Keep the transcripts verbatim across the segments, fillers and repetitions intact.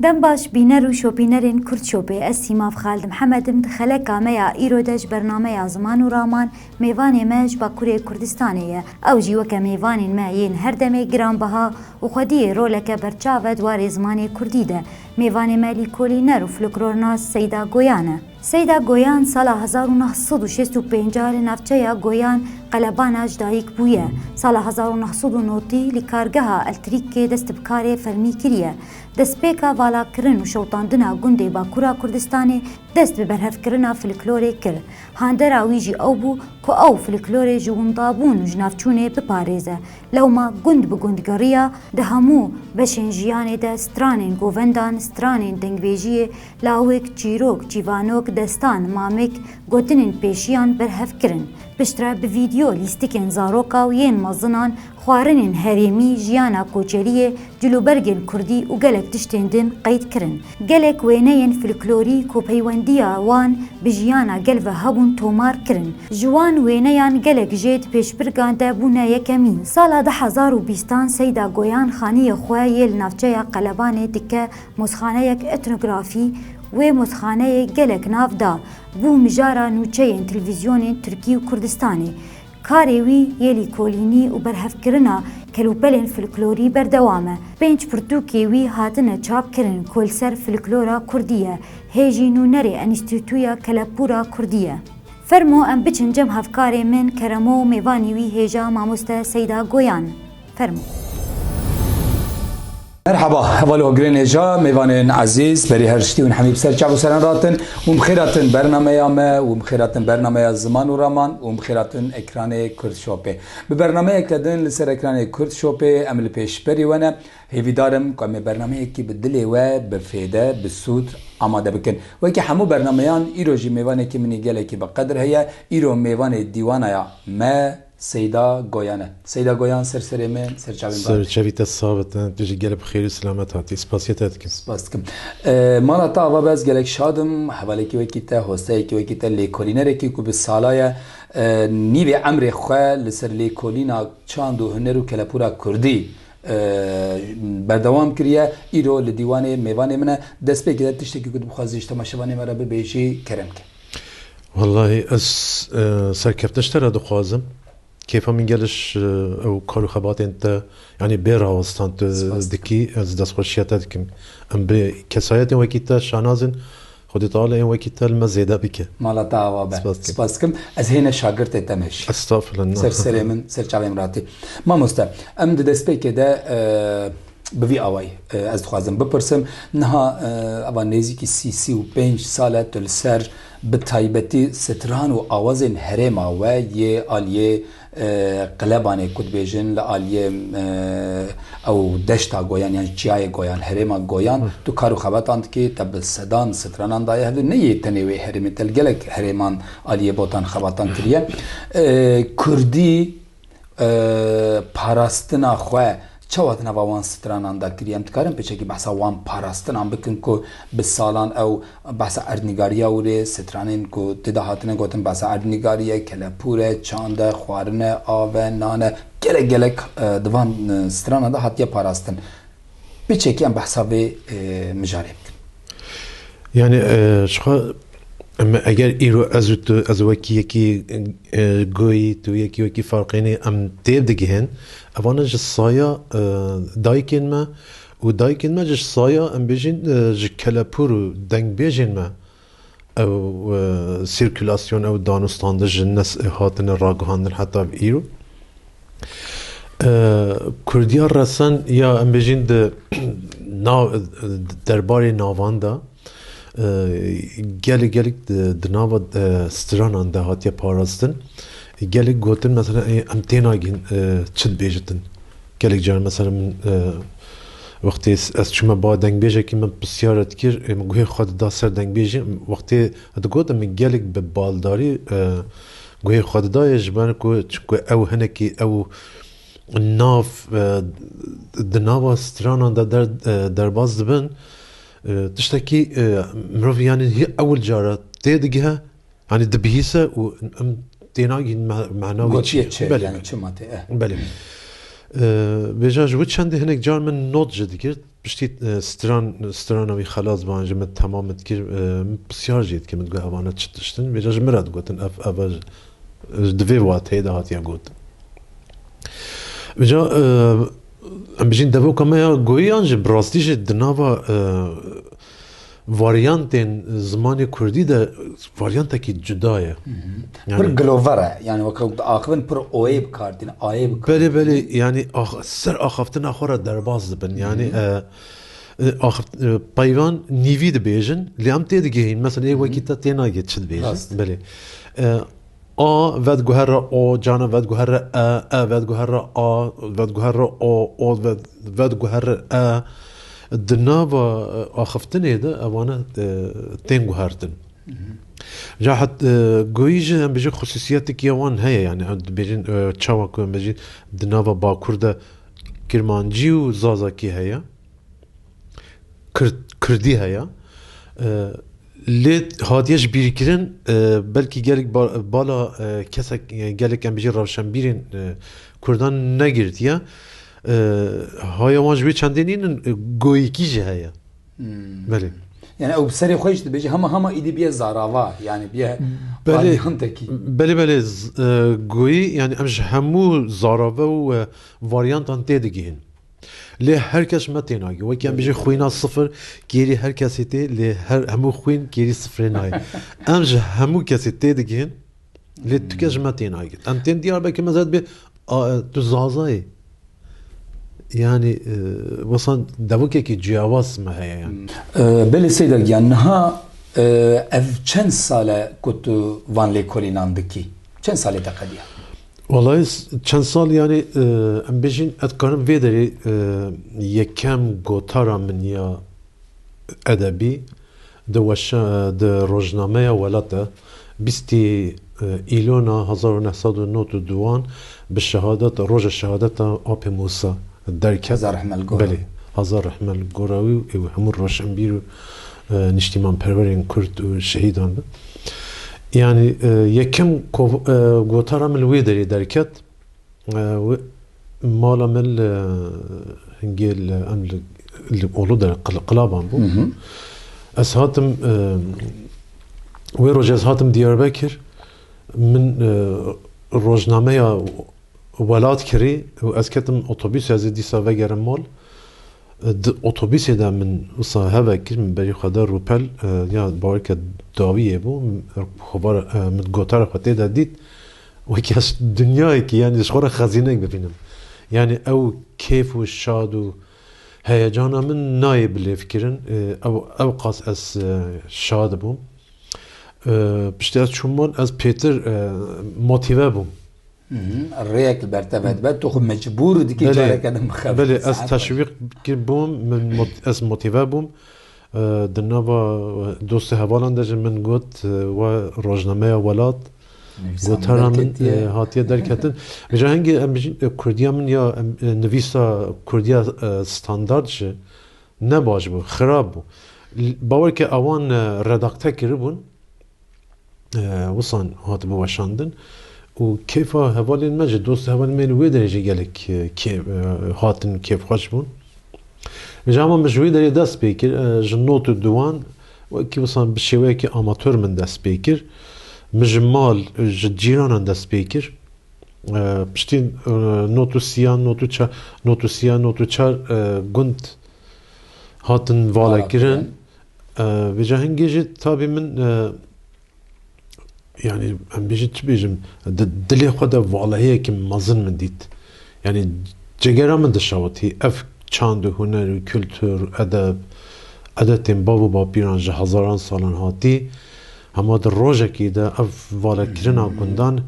Dem baş bîner û şopînerên Kurd Şopê, ez Sîmav Xalid Mihemed im, di xeleka me ya îro de ji bernameya Ziman û Raman mêvanê me ji Bakurê Kurdistanê ye. Ew jî weke mêvanên me yên her demê giranbiha û xwediyê roleke berçav e di warê zimanê kurdî de. Mêvanê me lîkolîner û folklornas Seyda Goyan e. Seyda Goyan sala hezar û neh sed û şêst û pênc li navçeya Goyan Qelebana ji dayik bûye. Sala hezar û neh sed û notî li kargeha Eltrîkê dest bi karê fermî kiriye. Destpêka valakirin û şewitandina gundê Bakura Kurdistanê dest bi berhevkirina folklorê kir. Handera wî jî ew bû ku ew folklorê ji windabûn û ji navçûnê biparêze. Lewma gund bi gund geriya, di hemû beşên jiyanê de stranên govendan, stranên dengbêjiyê, lawik, çîrok, çîvanok, destan, mamik, gotinên pêşiyan berhev kirin. Piştre bi vîdeo lîstikên zaroka û yên mezinan, xwarinên herêmî, jiyana koçeriyê, cilûbergên kurdî û gelek tiştên din qeyd kirin. Gelek wêneyên folklorî ku peywendiya wan bi jiyana gel ve hebûn tomar kirin. Ji wan wêneyan gelek jê di pêşbirkan de bûne yekemîn. Sala du hezar û bîstan Seyda Goyan xaniyê xwe yê li navçeya Qelebanê dike mozxaneyek etnografî. Wê mozxaneyê gelek nav da. Bû mijara nûçeyên televîzyonên Tirkî û Kurdistanê. Karê wî yê lîkolînî û berhevkirina kelûpelên folklorî berdewam e. Pênc pirtûkê wî hatine çapkirin ku li ser folklora kurdî ye. Hê jî nûnerê Enstîtuya Kelepûra Kurdî ye. Fermo em biçin cem hevkarê min Keremo û mêvanî wî hêja mamoste Seyda Goyan. Fermo. Merhaba, heval û hogirên hêja, mêvanên ezîz, berî her tiştî hûn hemî bi ser çav û seran ratin û bi xêr hatin bernameya me û bi xêr hatin bernameya Ziman û Raman û bi xêr hatin ekranê Kurd Shopê. Bi bernameyeke din li ser ekranê Kurd Shopê em li pêşberî we ne. Hêvîdar im ku em ê bernameyekî bi dilê we, bi fêde, bi sûd amade bikin. Wekî hemû bernameyan, îro jî mêvanekî min î gelekî bi qedir heye. Îro mêvanê dîwanaya me Seyda Goyan e. Seyda Goyan, ser serê min, ser çavên min. Ser çavî te sax be, tu jî gelek bi xêr û selamet hatî. Spasiya te dikim. Spas dikim. E, mala te ava be, ez gelek şad im. Hevalekî wekî te, hosteyekî wekî te, lêkolînerekî ku bi sala ye, e, nîvê emrê xwe li ser lêkolîna çand û huner û kelepûra kurdî, e, berdewam kiriye. Îro li dîwanê mêvanê min e. Destpêkê de tiştekî ku tu bixwazî ji temaşevanê me re bibêjî, kerem ke. Wellahî ez, e, serkeftin ji te re dixwazim. Kêfa min geliş, e, ew kar û xebatên te, yanî bê rawestan tu Spas dikim. dikî, ez destxweşiya te dikim. Em bi kesayetên wekî te şanaz in, Xwedê Teala ên wekî te li me zêde bike. Mala te ava be. Spas dikim. Spas dikim. Ez hêne şagirtê te me jî. Estağfurullah. Ser serê min, ser çavê min ratî. Mamoste, em di destpêkê de, e, bi vî awayî, e, ez dixwazim bipirsim. Niha, e, eva nêzîkî sî, sî û pênc sal e tu li ser bi taybetî stran û awazên herêma we yê aliyê, e, Qelebanê ku dibêjin li aliyê, e, ew deşta Goyan, yan çiyayê Goyan, herêma Goyan, Hı. tu kar û xebetan dikî, te bi sedan stranan daye hevdû, ne yê tenê wê herêmê, te li gelek herêman aliyê botan xebatan kiriye. E, Kurdî, e, parastina xwe çawa di nava wan stranan de kiriye? Em dikarin pêçekî behsa wan parastinan bikin ku bi salan ew behsa erdnîgariya wê, stranên ku tê de hatine gotin, behsa erdnîgarî ye, kelepûr e, çand e, xwarin e, av e, nan e, gelek gelek, e, di van, e, stranan de hatiye parastin. Piçekî em behsa vê, e, mijarê bikin. Yani, e, ji xwe, em eger îro ez û tu, ez wekî yekî, e, goyî, tu yekî wekî farqênî em tê digihên, evane ji saya, e, dayikên me û dayikên me ji saya, em bêjin, e, ji kelepûr û dengbêjên me ew, e, sirkulasyon, ew danûstandin ji nes hatine ragihandin heta bi îro. E, Kurdiya resen ya em bêjin di nav-, derbarê navan de, e, gelek gelek di, di nava, e, stranan de hatiye parastin. Gelek gotin mesela, e, em tênagîn, e, çi dibêjitin. Gelek caran mesela min, e, wextê ez çûme ba dengbêjekî min pisyar dikir, e, min guhê xwe dida ser dengbêjî. Wextê digot min gelek bi baldarî, e, guhê xwe didaye ji ber ku, çunku ew hinekî ew nav, e, di nava stranan de der-, e, derbas dibin. E, tiştekî, e, mirov yani hî ewil cara tê digihe, yani dibihîse û em tênagîn me-, mena wî çi ye. Gotiye çi, belê, yani çi mate, eh. Belê. E, vêca ji wî çendê hinek car min not jî dikir. Piştî, e, stran, strana wî xelas ban ji min temam dikir. E, min pisyar jî dikim, min digot, "Evane çi tiştin?" Vêca ji min re digotin, "Ev, ev e, ji, di vê wateyê de hatiye gotin." Vêca, e, em bijîn devoka me ya goyî yan jî bi rastî jî di nava, e, varyantên zimanê kurdî de varyantekî cuda ye. Hı hı. Yani pir gilover e. Yani weke diaxivin pir oyê bi kar tîne, ayê bi kar tîne. Belê, belê. Yani ax-, ser axaftina xwe re derbas dibin. Yani, hı hı, e, e, axift-, e, peyvan nîvî dibêjin, lê em têdigihîn. Mesela ê, hı hı, wekî te tênagê çi dibêjin. Rast. Belê. E, A vediguhere o, cana vediguhere e, e vediguhere a, vediguhere o, o ved-, vediguhere e. Di nava, e, axiftinê de evane, e, tên guhertin. Hı hı. Ja het, e, goyî jî em bijî xusûsiyetekî ya wan heye, yani em dibêjin, e, çawa ku em bijî di nava Bakur de Kirmancî û Zazakî heye. Kird-, Kirdî heye. E, lê hatiye ji bîrkirin, e, belkî gelek ba-, bala, e, kesek, e, gelek em bijî rewşenbîrên, e, Kurdan negirtiye. E, haya wan ji wê çendê nînin, e, goyîkî jî heye. Hmm. Belê. Yani ew bi serê xwe jî dibêje, hema, hema îdî biye zarava, yani biye, belê, varyantekî. Belê, belê, z-, e, goyî, yani em ji hemû zarave û, e, varyantan têdigihîn. Lê her kes me tênagê. Wekî em bijî xwîna sifir, kêrî her kesê tê, lê her, hemû xwîn kêrî sifirê nayê. Em ji hemû kesê têdigihîn, lê tu kes ji me tênagê. Em tên Diyarbekir, me zed bê, "A, tu Zaza yê." Yani, e, wisa devokekî ciyawaz me heye yani. E, belê Seyda Giyan, niha, e, ev çend sal e ku tu van lêkolînan dikî? Çend salê te qediya? Walayi s-, çend sal, yani, e, em bêjin, ez dikarim vê derê, e, yekem gotara min ya edebî di weşa-, di rojnameya Welat de, bîstê, e, Îlona hezar û neh sed û nod û duwan bi şehadet, roja şehadeta Apê Mûsa derket. Hezar rehme li gora. Belê, hezar rehme li gora wî û hemû roşenbîr û, e, niştîmanperwerên Kurd û şehîdan be. Yani, e, yekem kov-, e, gotara min li wê derê derket. E, wê, mala min li, hingê li, em li, li Olu de qil-, qilaban bû. Hı hı. Ez hatim, e, wê rojê ez hatim Diyarbekir. Min, e, rojnameya Welat kirî û ez ketim otobûsê, ez ê dîsa vegerim mal. Di otobûsê de min wisa hevek kir, min berî xwe da rûpel, e, ya bawerke dawiyê bû, xwe var, e, min gotara xwe tê de dît. Wekî ez dinyayekî, yani ji xwe re xezînek bibînim. Yani ew kêf û şad û heyecana min nayê bilêvkirin. E, ew, ew qas ez, e, şad bûm. E, piştî ez çûm mal, ez pêtir, e, motîve bûm. Hı hı. Rêyek li ber te vedibe, tu xwe mecbûr dikî, belê, careke din bixebitin. Belê, ez teşwîq kir bûm, min mot-, ez motîve bûm. E, di nava dostê hevalan de jî min got, e, we rojnameya Welat, nivîsandin, gotara min, derketiye, e, hatiye derketin. Vêca hingê em bijîn, e, kurdiya min ya, em, e, nivîsa kurdiya, e, standard jî ne baş bû, xirab bû. L-, bawer ke ewan, e, redakte kiribûn, e, wisan hatibû weşandin û kêfa hevalên me jî, dost hevalên me yên wê derê jî gelek, e, kê-, e, hatin kêfxweş bûn. Vêca hema min ji wê derê dest pê kir, e, ji not û duwan, wekî wisan bi şêweyekî amatör min dest pê kir. Min ji mal, ji cîranan dest pê kir. E, piştî, e, not û siyan, not û ça-, not û siyan, not û çar, e, gund hatin valekirin. Valekirin. E, vêca hingê jî tabî min, e, yani em bêjin çi bêjim, di dilê xwe de valehiyekî mezin min dît. Yani cegera min dişewitî. Ev çand û huner û kultur, edeb, edetên bav û bapîran ji hezaran salan hatî. Hema di rojekî de ev valekirina, hmm, gundan,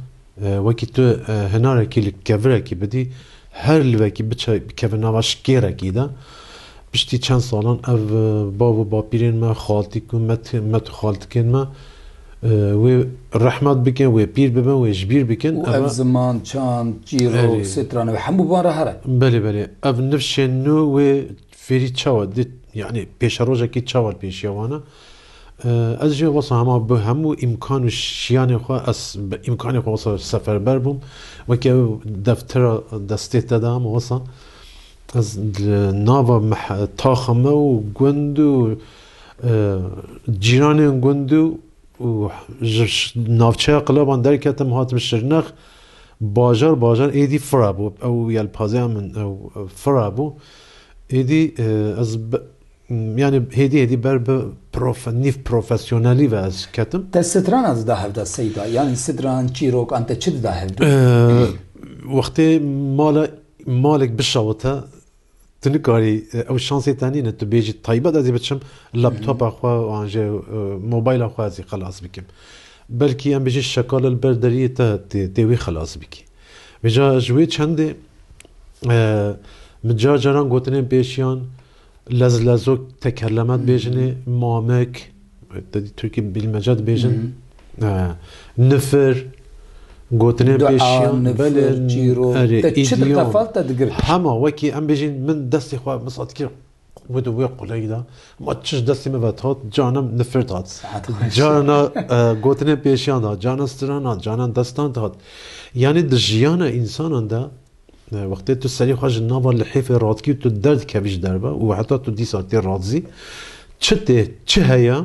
e, wekî tu, e, hinarekî li kevirekî bidî, her livekî biçe, bikeve nava şikêrekî de. Piştî çend salan ev, e, bav û bapîrên me, xaltîk û met-, met û xaltikên me, e, wê rehmet bikin, wê pîr bibin, wê ji bîr bikin. Û ev, ev ziman, çand, çîrok, erê, stran, ev hemû bi wan re here. Belê, belê. Ev nifşên nû wê fêrî çawa dit, yani pêşerojekî çawa pêşiya wan e? E, ez jî wesa hema bi hemû îmkan û şiyanê xwe, ez bi îmkanê xwe wesa seferber bûm. Weke ew deftera destê te de hema wesa ez li nava meh-, taxa me û gund û, e, cîranên gund û, û ji ş-, navçeya Qilaban derketim, hatim Şirnex, bajar bajar êdî fira bû. Ew yelpazeya min ew fira bû. Êdî, e, ez bi, yani hêdî hêdî ber bi profe-, nîv profesyonelî ve ez ketim. Te strana dida hevda Seyda? Yani stran, çîrok, an te çi dida hevdu? Ee, wextê mala, malek bişawite, tu nikarî, e, ew şansê te nîne, tu bêjî taybet ez ê biçim laptopa xwe an jî, e, mobayla xwe ez ê xelas bikim. Belkî em bêjî şekal li ber deriyê te tê, tê wî xelas bikî. Vêca ji wê çendê, e, min car caran gotinên pêşiyan, lez lezok, tekerleme dibêjinê, mamek, te dî Tirkî bilmece dibêjin, e, nifir, gotinên Dua, pêşiyan, nifir, belê, çîrok. Erê, te çi îdîyom. Te fal te digir? Hema wekî em bêjin, min destê xwe misat kir, wê di wê quleyî de, ma çi ji destê min ve dihat, canim nifir dihat. Saet xweş. Carna, e, gotinên pêşiyan dihat, canan stran dihat, canan destan dihat. Yanî di jiyana însanan de, e, wextê tu serî xwe ji nava lihêfê radikî û tu derdikevî ji derve û heta tu dîsa tê radizî, çi tê, çi heye,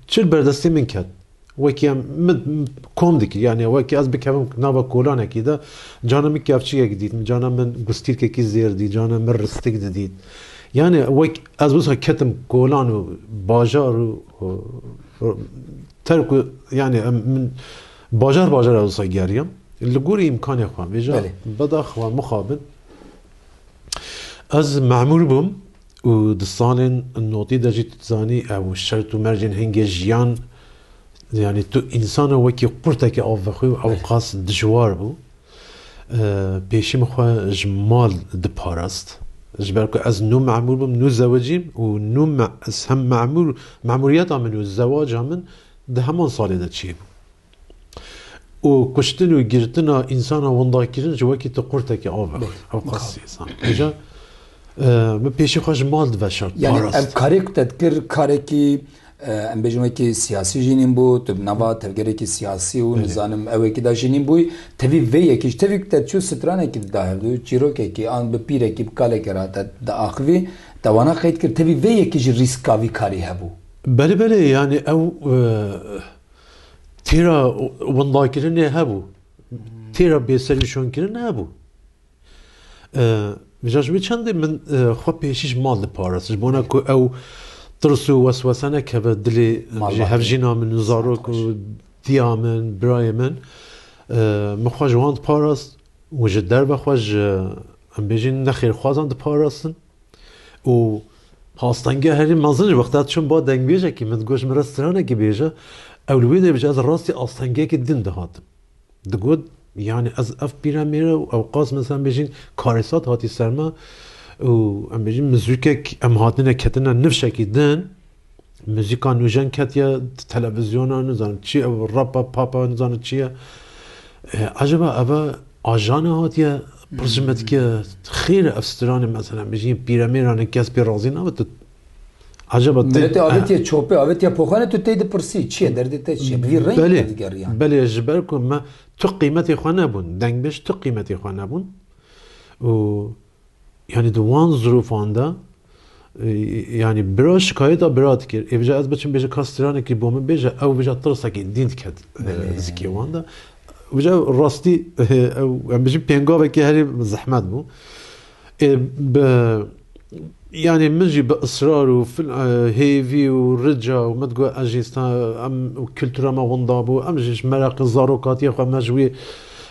çi li berdestê min ket. Wekî em, min kom dikir, yani wekî ez bikevim nava kolanekî de, cana min kevçikek dît, cana min gustîrkekî zêr dît, cana min ristik didît. Yani wek ez wisa ketim kolan û bajar û, û, û terk û, yani em, min bajar bajar ez wisa geriyam. Li gorî îmkanê xwe, vêca Belê. Bedaxwa mixabin. Ez memûr bûm û di salên notî de jî tu dizanî ew şert û mercên hingê jiyan, yani tu însana wekî qurtekê av vexwe û ew Belê. Qas dijwar bû. E, pêşî min xwe ji mal diparast. Ji ber ku ez nû memûr bûm, nû zewicîm û nû me-, ez hem memûr, memûriyeta min û zewaca min di heman salê de çêbû. Û kuştin û girtina însana windakirin ji wekî tu qurtekî av e. Belê, Ew qas mixabin. Îsan. Vêca, e, min pêşî xwe ji mal diveşart, Yani parast. Ev karê ku te dikir, karekî, e, em bêjin wekî siyasî jî nîn bû, tu bi nava tevgerekî siyasî û Belê. Nizanim ewekî de jî nîn bûyî. Tevî vê yekî ji tevî ku te çû stranekî dida hevdu, çîrokekî, an bi pîrekî, bi kalekera te diaxivî, te wana qeyd kir, tevî vê yekî jî rîska vî karî hebû. Belê, belê, yani ew, e, Têra windakirinê hebû. Têra bêserîşonkirinê hebû. E, vêca ji wê çendê min, e, xwe pêşî ji mal diparast. Ji bona ku ew tirs û weswese nekeve dilê Malbatê. Ji hevjîna min û zarok û diya min, birayê min. E, min xwe ji wan diparast û ji derve xwe ji, em bêjin, nexêrxwazan diparastin. Û astengê herî mezin ji wexta çûm ba dengbêjekî, min digot ji min re stranekî bêje, ew li wê dibêje, ez rastî astengekî din dihatim. Digot, yani ez ev pîremêre û ew qas, mesela, em bêjin, karêsat hatî ser me û, em bêjin, muzîkek em hatine ketine nifşekî din, muzîka nûjen ketiye televizyona, nizanim çi, ev rapa, papa, nizanim çi ye. E, acaba eve ajana hatiye? Pirs ji me dike, xêr e ev stranê, mesela, em bêjin pîremêran e, kes pê razî nabe, tu acaba tê Miletê avetiye çopê, avetiye poxane, tu tê dipirsî, çi ye, derdê te çi ye? Bi vî rengî Belê, te digeriyan. Belê, ji ber ku me tu qîmetê xwe nebûn, dengbêj tu qîmetê xwe nebûn. Û, yani, di wan zirûfan de, e, yani, bira şikayeta bira dikir. Ê, vêca ez biçim bêje ka stranekî bo min bêje, ew vêca tirsekî din diket, e, Belê. Zikê wan de. Vêca rastî, e, ew, em bijî pêngavekî herî zehmet bû. E, bi, yani, min jî bi israr û fil-, e, hêvî û rica û min digot, ez jî sta-, em, kultura me winda bû, em jî ji meraqê zarokatiya xwe me ji wî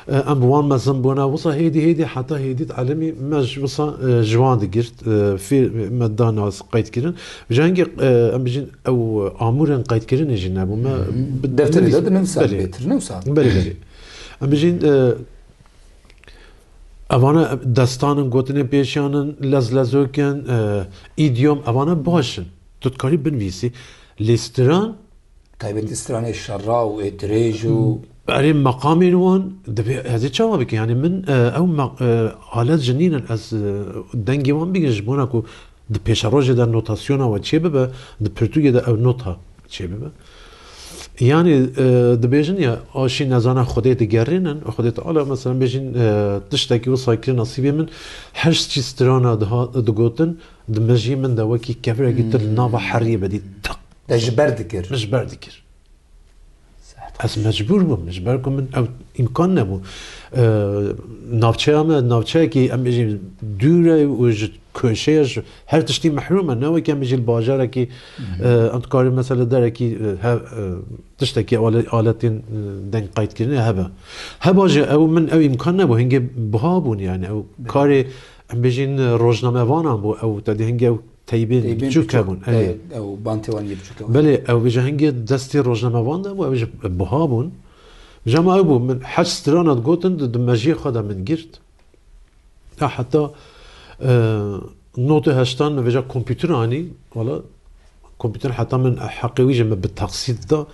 E, em bi wan mezin bûne. Wisa hêdî hêdî heta hêdî di elimî me ji wisa, e, ji wan digirt. E, fî-, me da nas qeyd kirin. Ji hingê, e, em bijin ew amûrên qeydkirinê jî nebû. Me Hı hı. bi-, Defterê de nivîs-, dinivîsa belê. Bêtir nivîsa. Belê, belê. Em bijin, e, evana destan in, gotinên pêşiyan in, lezlezok in, e, îdiyom, evana baş in. Tu dikarî binivîsî. Lê stran Taybetî stranê şera û ê dirêj û Erê, meqamên wan dibê ez ê çawa bikim? Yani min, e, ew me-, e, alet ji nînin ez, e, dengê wan bigim ji bona ku di pêşerojê de notasyona we çê bibe, di pirtûkê de ew nota çêbibe. Yanî, e, dibêjin ya, aşî nezana Xwedê digerînin, Xwedê Teala, mesela, bêjin, e, tiştekî wisa kir nasîbê min, heşt çî strana diha-, digotin, di mejiyê min de wekî kevirekî tu li nava heriyê vedî, tak. Te ji ber dikir. Min ji ber dikir. Ez mecbûr bûm, ji ber ku min ew îmkan nebû. E, navçeya me, navçeyekî, em bêjin, dûr e û ji köşeye, ji her tiştî mehrûm e. Ne wekî em bêjin li bajarekî, e, em dikarî mesela derekî, e, he, e, tiştekî ale-, aletên, e, deng qeydkirinê hebe. Heba jî ew min ew îmkan nebû. Hingê buha bûn yani. Ew karê em bêjin, e, rojnamevanan bû. Ew te dî hingê ew teybên Teybên biçûk biçûk, hebûn. Erê. E, ew bantê wan yê biçûk hebûn. Belê, ew bêje hingê destê rojnamevan de bû, ew bêje buha bûn. Bêje ma ew bû, min heşt strana digotin, di, di mejiyê xwe de min girt. Ya heta, e, notê heştan min vêja kompîter anî, wala, kompîter heta min heqê wî jî min bi taksît da.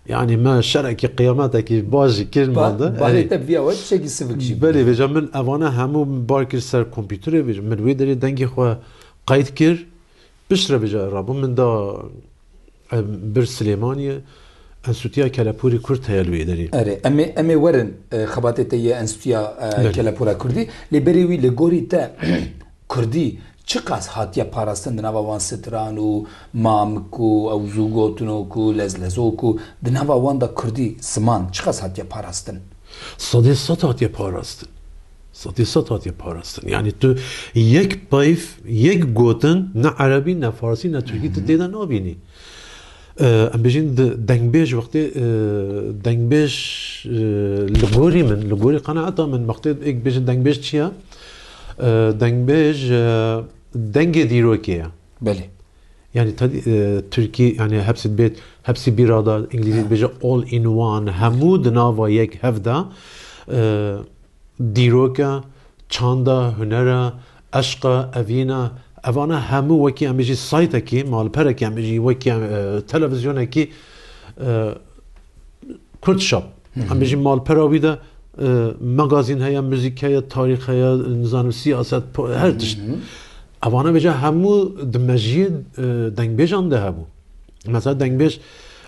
Yani me şerekî qiyametekî baş jî kir Ba-, manda. Barê Erê. Te biya we tiştekî sivik jî Belê, bû. Vêja min evana hemû min bar kir ser kompîterê, vêja min wê derê dengê xwe qeyd kir. Piştre vêja rabû min da, e, bir Silêmaniyê, Enstîtuya Kelepûrê Kurd heye li wê derê. Erê, em ê, em ê werin, e, xebatê te yê Enstîtuya, e, Belê. Kelepûra Kurdî. Lê berê wî li gorî te Kurdî çiqas hatiye parastin di nava wan stran û mamik û ew zû gotinok û lezlezok û di nava wan de Kurdî ziman çiqas hatiye parastin? Sedê sed hatiye parastin. Sedê sed hatiye parastin. Yani tu yek peyv, yek gotin, ne erebî, ne farsî, ne tirkî tu tê de nabînî. E, em bêjin di dengbêj wextê, e, dengbêj, e, li gorî min, li gorî qenaeta min, wextê êk bêjin dengbêj çi ye? E, dengbêj, e, dengê dîrokê ye. Belê. Yani tadî, e, Tirkî, yani hepsi dibêt, hepsi bir arada, Îngilîzî dibêje all in one, hemû di nava yek hev de, e, dîrok e, çand e, huner e, eşq e, evîn e, evana hemû wekî em bêjî saytekî, malperekî em bêjî wekî, e, televizyonekî, e, Kurd Shop. Hı hı. Em bêjî malpera wî de, e, magazîn heye, muzîk heye, tarîx heye, nizanim siyaset, po-, her tişt. Hı hı. Evana bêje hemû di mejiyê, e, dengbêjan de hebû. Mesela dengbêj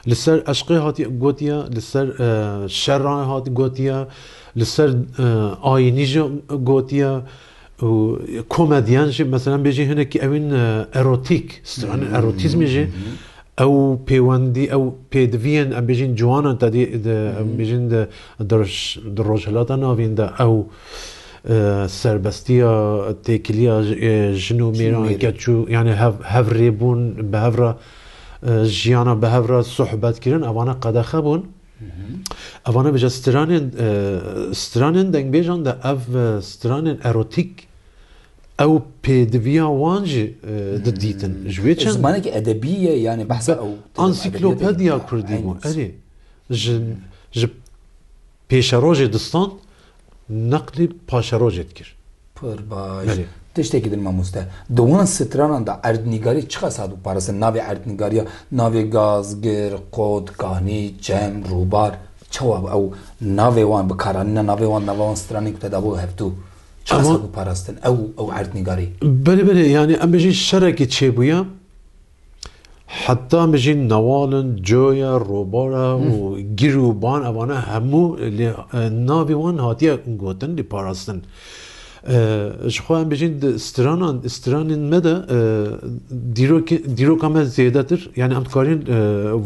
li ser eşqê hatiye gotiye, li ser, e, şerran hatiye gotiye, li ser, e, ayînî jî gotiye û komedyen jî, mesela, em bêjî hinekî ewîn, e, erotîk, stranên erotîzmê jî, ew pêwendî, ew pêdiviyên, em bêjin, ciwanan te dî, di, em bêjin, di, di roj-, di Rojhilata Navîn de ew, e, serbestiya, têkiliya, e, jin û mêran, keç û, yani hev-, hevrêbûn, bi hev re, e, jiyana bi hev re sohbet kirin, evana qedexe bûn. Evana bêje stranên, e, stranên dengbêjan de ev, e, stranên erotîk, ew pêdiviya wan jî, e, didîtin. Ji wê çend Zimanekî edebî ye, yani behsa ew Ansiklopediya Kurdî bû. Erê. Ji, ji pêşerojê distand, neqlî paşerojê dikir. Pir baş. Belê. Tiştekî din mamoste. Di wan stranan de erdnîgarî çiqas hat û parastin? Navê erdnîgariya, navê gazgir, qot, kanî, çem, rûbar. Çawa ew navê wan bikaranîna navê wan, nava wan stranên ku te dabû hevdû? Çiqas Ama hat û parastin? Ew, ew erdnîgarî. Belê, belê, yani em bêjin şerekî çêbûye. Heta mijîn newal in, coya, robara û gir û ban, evana hemû lê, e, navê wan hatiye gotin, lê parastin. E, ji xwe em bijîn di stranan, stranên me de, e, dîrokê-, dîroka me zêdetir, yani em dikarin, e,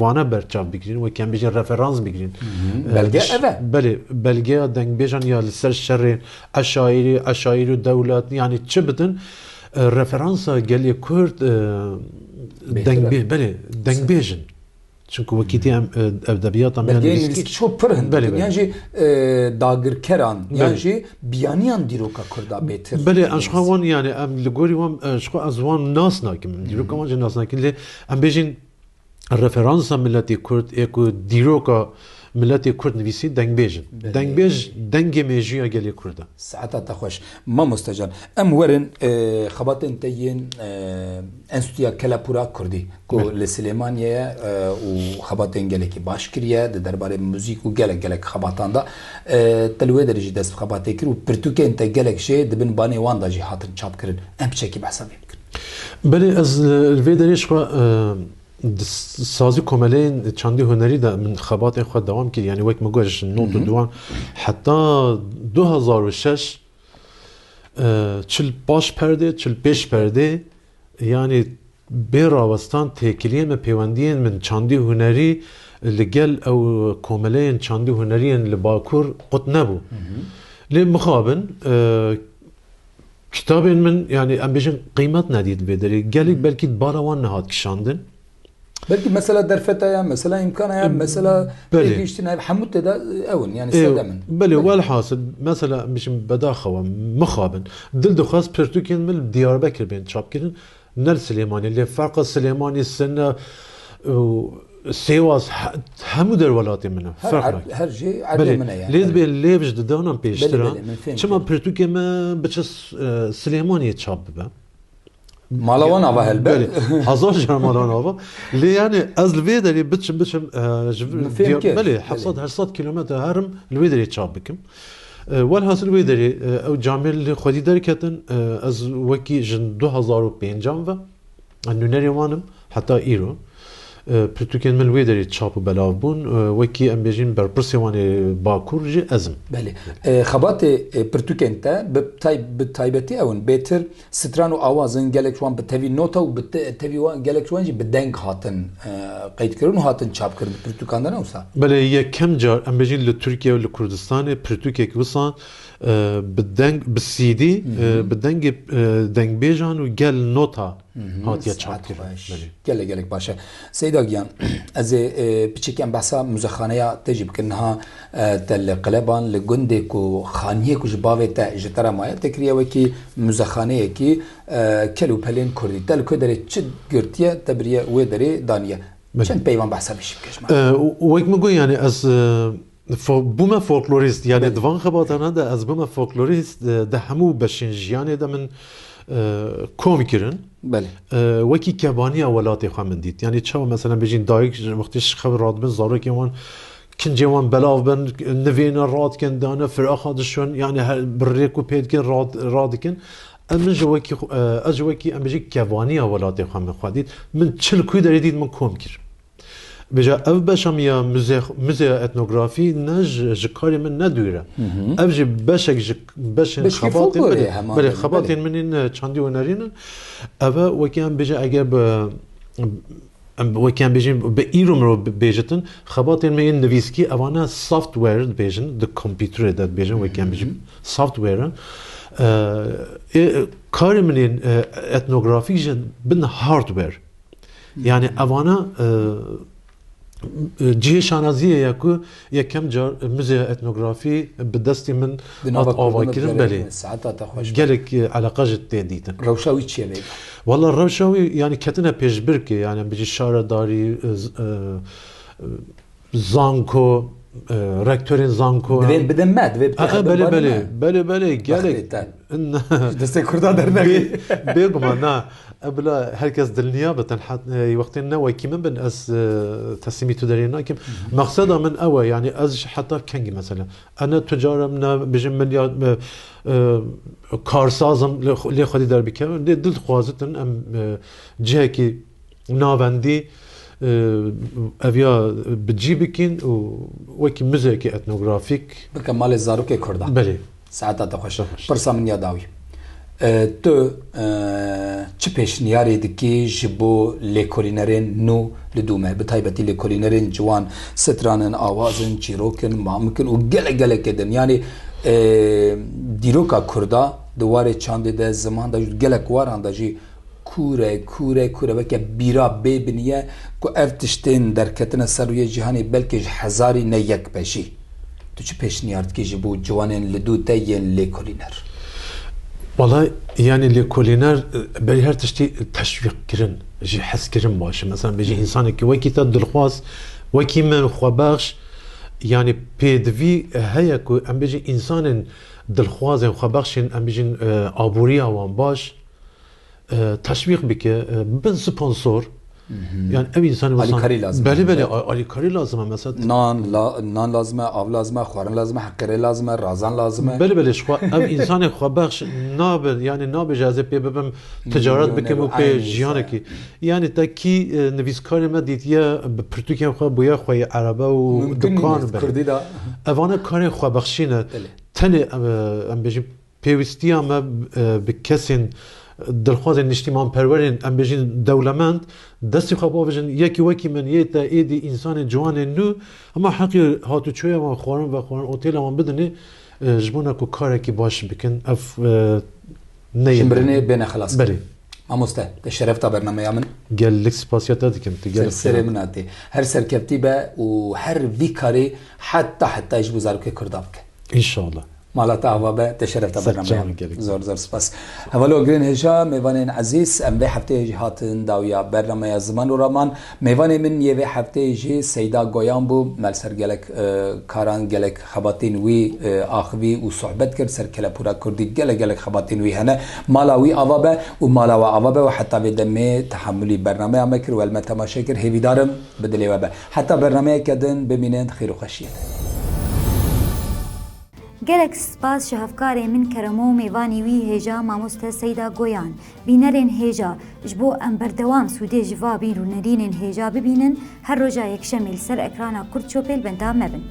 vana berçav bigirin, wekî em bijîn referans bigirin. Hı hı. E, Belge biş-, ev e. Belê, belgeya dengbêjan ya li ser şerê eşayirî, eşayir û dewlet, yani çi bidin, e, referansa gelê Kurd, e, Bêhtir e. dengbê-, belê, dengbêj in. Çunku wekî tê em, e, edebiyata me Belgeyên nivîskî nivîskî çok pir hin. Belê, belê. Yan jî, e, dagirkeran, yan Belê. jî biyaniyan dîroka Kurda bêtir Belê, em ji xwe nivîskî. wan, yani, em li gorî wan, e, ji xwe ez wan nas nakim. Em dîroka Hı hı. wan jî nas nakin. Lê em bêjin referansa miletê Kurd, ê ku dîroka miletê Kurd nivîsî dengbêj in. Belê. Dengbêj dengê mêjûya gelê Kurd e. Saeta te xweş. Mamoste can, em werin, e, xebatên te yên, e, Enstîtuya Kelepûra Kurdî, ku Belê. li Silêmaniyê ye, e, û xebatên gelekî baş kiriye, di derbarê muzîk û gelek, gelek xebatan de. E, te li wê derê jî dest bi xebatê kir û pirtûkên te gelek jê di bin banê wan de jî hatin çapkirin. Em piçekî behsa vê bikin. Belê, ez, e, li vê derê ji xwe, e, Di s-, sazî komeleyên çandî hunerî de min xebatên xwe dewam kir. Yanî wek min got, ji nod û duan heta du hezar û şeş, e, çil paş perdê, çil pêş perdê, yanî bê rawestan têkiliyên me, pêwendiyên min çandî hunerî li gel ew komeleyên çandî huneriyên li Bakur qut nebû. Lê mixabin, e, kitabên min, yanî em bêjin qîmet nedît vê derê. Gelek belkî di bala wan nehat kişandin. Belkî mesela derfeta ya, mesela îmkana ya, mesela belê. Têgihiştina ya, hemû tê de ew in, yanî Ê, sedem in. Belê, Belê. Welhasil, mesela em bêjin bedaxewa, mixabin. Dil dixwest pirtûkên min li Diyarbekir bên çapkirin, ne li Silêmaniyê. Lê ferqa Silêmanî, Sine û Sêwas, he-, hemû der welatê min e. Her Ferq erd-, nake. Her jê erdê Belê. Min e yani. Lê dibê lêv ji didanan Belê, pêştiran. Belê, min fêm Çima kir. Pirtûkê me biçe s-, e, Silêmaniyê çap bibe? Mala wan ava helbet. Belê, hezar car mala wan ava. Lê yani ez li vê derê biçim, biçim, e, ji Min fêm Diyar-, kir. Belê, Belê. Heft sed heşt sed kilometre herim li wê derê çap bikim. E, welhasil wê derê, e, ew camêr li xwedî derketin, e, ez wekî ji du hezar û pêncan ve, e, nûnerê wan im, heta îro. E, pirtûkên min li wê derê çap û belav bûn. E, wekî em bêjin berpirsê wan ê Bakur jî ez im. Belê. E, xebatê, e, pirtûkên te bi tay-, bi taybetî ew in. Bêtir stran û awaz in, gelek ji wan bi tevî nota û bi te-, tevî wan, gelek ji wan jî bi deng hatin, e, qeydkirin û hatin çapkirin. Pirtûkan de ne wisa? Belê, yekem car em bêjin li Tirkiye û li Kurdistanê pirtûkek wisa, e, bi deng, bi C D, e, bi dengê, e, dengbêjan û gel nota hatiye Saet çapkirin. Xweş. Belê. Gelek, gelek baş e. Seyda Giyan, ez ê, e, piçekî em behsa muzexaneya te jî bikin. Niha, e, te li Qeleban, li gundê ku xaniyê ku ji bavê te, ji te re maye, te kiriye wekî muzexaneyekî, e, kel û pelên kurdî. Te li ku derê çi girtiye, te biriye wê derê daniye. Belê. Çend peyvan behsa vê jî bike ji me? E, û, û wek min got, yani ez, e, Fo-, bûme folklorîst, yani Belê. Di van xebatana de ez bûme folklorîst, e, di hemû beşên jiyanê de min, e, kom kirin. Belê. E, wekî kevaniya welatê xwe min dît. Yani çawa mesela bêjin dayik ji wextê ji xew radibin, zarokên wan, kincên wan belav bin, nivêne radikin, dane firaxa dişon, yani her, bi rêk û pê dikin, rad-, radikin. Em min ji wekî xwe, e, ez ji wekî em bêjin kevaniya welatê xwe min xwe dît. Min çil ku derê dît min kom kir. Bêje, ev beşa min ya muze-, muzeya etnografî ne ji, ji karê min ne dûr e. Ev jî beşek ji, beşên Beşkê xebatên folklorê min e. Hema Belê, belê. Xebatên min yên, e, çandî hunerî ne. Ev e, wekî em bêje, eger bi, em, wekî em bêjin, bi îro mirov bi-, bêjitin, xebatên min yên nivîskî, evane software dibêjin, di kompîterê de dibêjin, wekî em bêjin, software in. E, e, karê min yên, e, etnografîk jî bin hardware. Yani evana, e, e, cihê şanaziyê ye ku yekem car muzeya etnografî bi destê min Di nava hat Kurdan ava de kirin, diçe belê. Saeta te xweş be. Gelek, e, eleqa ji tê dîtin. Rewşa wî çi ye vêga? Wala rewşa wî, yani ketine pêşbirkê, yani bijî şaredarî, e, z-, e, e, zanko, e, rektorên zanko. Divên bidin me, divê bidin Aha, belê, belê, me. Belê, belê, gelek. Bextê te. Ji destê Kurda dernexî. Bê-, bêguman, na. E, bila herkes dilniya be, tenha, e, wextê ne wekî min bin, ez, e, teslîmî tu derê nakim. Mexseda min ew e, yani ez ji heta kengî mesela. E, ne tucar im, ne bijim milyar, e, e, karsaz im, lê, lê xwedî derbikevim. Lê dil dixwazitin em, e, cihekî navendî, e, ev ya bi cî bikin û wekî muzeyekî etnografîk. Bike malê zarokê Kurda. Belê. Saeta te xweş. Te xweş. Pirsa min ya dawî. E, tu, e, çi pêşniyarê dikî ji bo lêkolînerên nû li dû me? Bi taybetî lêkolînerên ciwan, stran in, awaz in, çîrok in, mamik in û gelek gelekê din. Yanî, e, dîroka Kurda di warê çandê de, ziman de, gelek waran de jî Kûr e, kûr e, kûr e, weke bîra bê binî ye ku ev tiştên derketine ser rûyê cîhanê belkê ji hezarî ne yek be jî. Tu çi pêşniyar dikî ji bo ciwanên li dû te yên lêkolîner? Wala, yani lêkolîner, e, berî her tiştî teşwîq kirin, jî hez kirin baş e. Mesela bêjî, Hı hı. Însanekî wekî te dilxwaz, wekî min xwebexş, yani pêdivî heye ku em bêjî însanên dilxwazên xwebexşên, em bêjin, e, aboriya wan baş, e, teşwîq bike, e, bin sponsor, Yani ev insanê wisa... Alîkarî lazim e. Belê, belê, a- alîkarî lazim e mesela. Nan, la, nan lazim e, av lazim e, xwarin lazim e, heqirê lazim e, razan lazim e. Belê, belê, ji xwe ev insanê xwebexş nabe, yani nabêje ez ê pê bibim, ticaret Milyoner bikim û û pê aynı jiyanek insan. Yani te kî e, nivîskarê me dîtiye bi pirtûkên xwe bûye xweyî erebe û Mümkün dukan değil. bere. Kurdî de. Evane karên xwebexşî ne. Belê. Tenê em, em bêjin pêwîstiya me e, bi kesên dilxwazên niştîmanperwerên, em bêjin dewlemend, destî xwe bavêjin, yekî wekî min yê te êdî însanên ciwanên nû, hema heqî hatûçoya wan, xwarin vexwarin, otêla wan bidinê, e, ji bona ku karekî baş bikin. Ev e, neyê. Ji mirinê bêne xelas. Belê. Mamoste, te şerefta bernameya min. Gelek spasiya te dikim. Tu Ser gelek serê min hatî. Her serkevtî be û her vî karê heta heta ji bo zarokê Kurda bike. İnşallah. Mala te ava be, te şerefta Ser bernameya çavan min. Gelek. Zor zor spas. Hevalê û girên hêja, mêvanên ezîz, em vê hefteyê jî hatin dawiya bernameya Ziman û Raman. Mêvanê min yê vê hefteyê jî Seyda Goyan bû. Me li ser gelek e, karan, gelek xebatên wî e, axivî û sohbet kir. Ser kelepûra kurdî gelek gelek xebatên wî hene. Mala wî ava be û mala we ava be û heta vê demê tehamulî bernameya me kir, we li me temaşe kir. Hêvîdar im bi dilê we be. Heta bernameyeke din bimînin di xêr û xweşiyê de. Gelek spas ji hevkarê min Keremo û mêvanî wî hêja mamoste Seyda Goyan. Bînerên hêja, ji bo em berdewam sûdê ji va bîr û nerînên hêja bibînin, her roja yekşemê li ser ekrana Kurd Çopê li benda me bin.